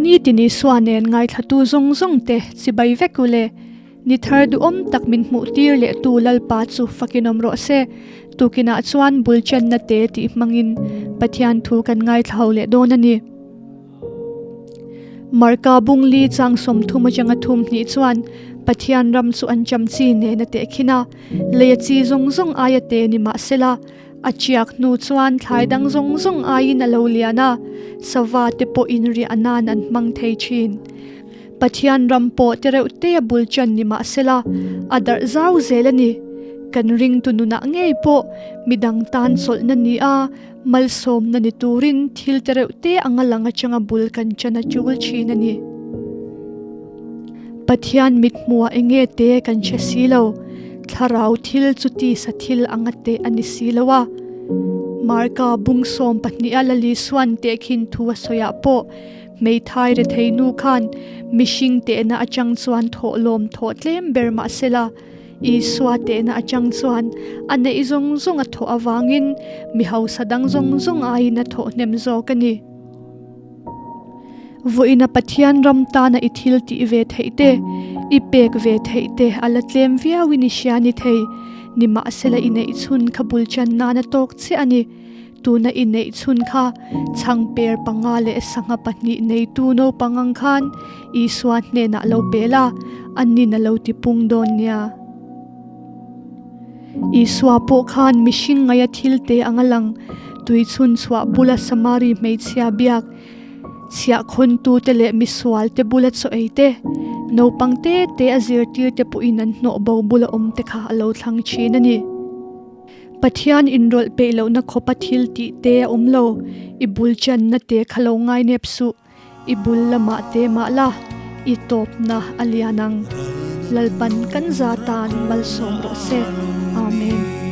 Nitin Isua nen ngaithlatu zawng zawng te chibai vek u le. Ni thar duhawm tak min hmuh tir leh tu Lalpa chu fakin awm rawh se. Tukinah chuan bul chenna te tih hmangin Pathian thu kan ngaithla ho leh dawn a ni. Marka bungli chang 30 atanga 32 chuan Pathian ram chu an cham chi nen a tehkhin a, lei a chi zawng zawng aia te ni mah sela, a chiak hnu chuan thlai dang zawng zawng aiin a lo lian a, sava te pawh inriah nan an hmang thei thin. Pathian ram pawh te reuh te a bul chan ni mah sela, a darh zau zel a ni. Kan ringtu nunah ngei pawh midang tan chawlhna ni a, Malsawmna ni turin thil te reuh te anga lang atanga bul kan chan a tul thin a ni. Pathian mithmuah enge te kan hre si lo, thlarau thil chu tisa thil anga te a ni si lo a. Marka bung 12 a Lali suan tehkhin thu a sawiah pawh hmeithai rethei nu khan mihring tehna atang chuan thawhlawm thawh tlem ber mahsela, Isua tehna atang chuan a neih zawng zawng a thawh avangin mi hausa dang zawng zawng aiin a thawh hnem zawk a ni. Vawiina Pathian ram tana i thil tih ve theih te, i pek ve theih te a la tlem viauin i hria ni thei. Nimahsela i neih chhun kha bul chan nan a tawk chiah a ni. Tuna i neih chhun kha chhangper panga leh sangha pahnih neitu naupang ang khan Isua hnenah lo pel a, anin a lo ti pung dawn nia. Isua pawh khan mihring ngaia thil te ang a lang, tui chhun chhuah bula Samari hmeichhia biak, chhiahkhawntute leh misual te bula chaw ei te, naupang te te a zirtir te pawhin an hnawh bo bula awm te kha a lo thlang thin a ni. Pathian inrawlh peih lohna khawpa thil tih te a awm lo, i bul channa te kha lo ngai nep suh, i bul lamah te mah la, i tawpna a lian ang. Lalpan kan za tan malsawm rawh se. Amen.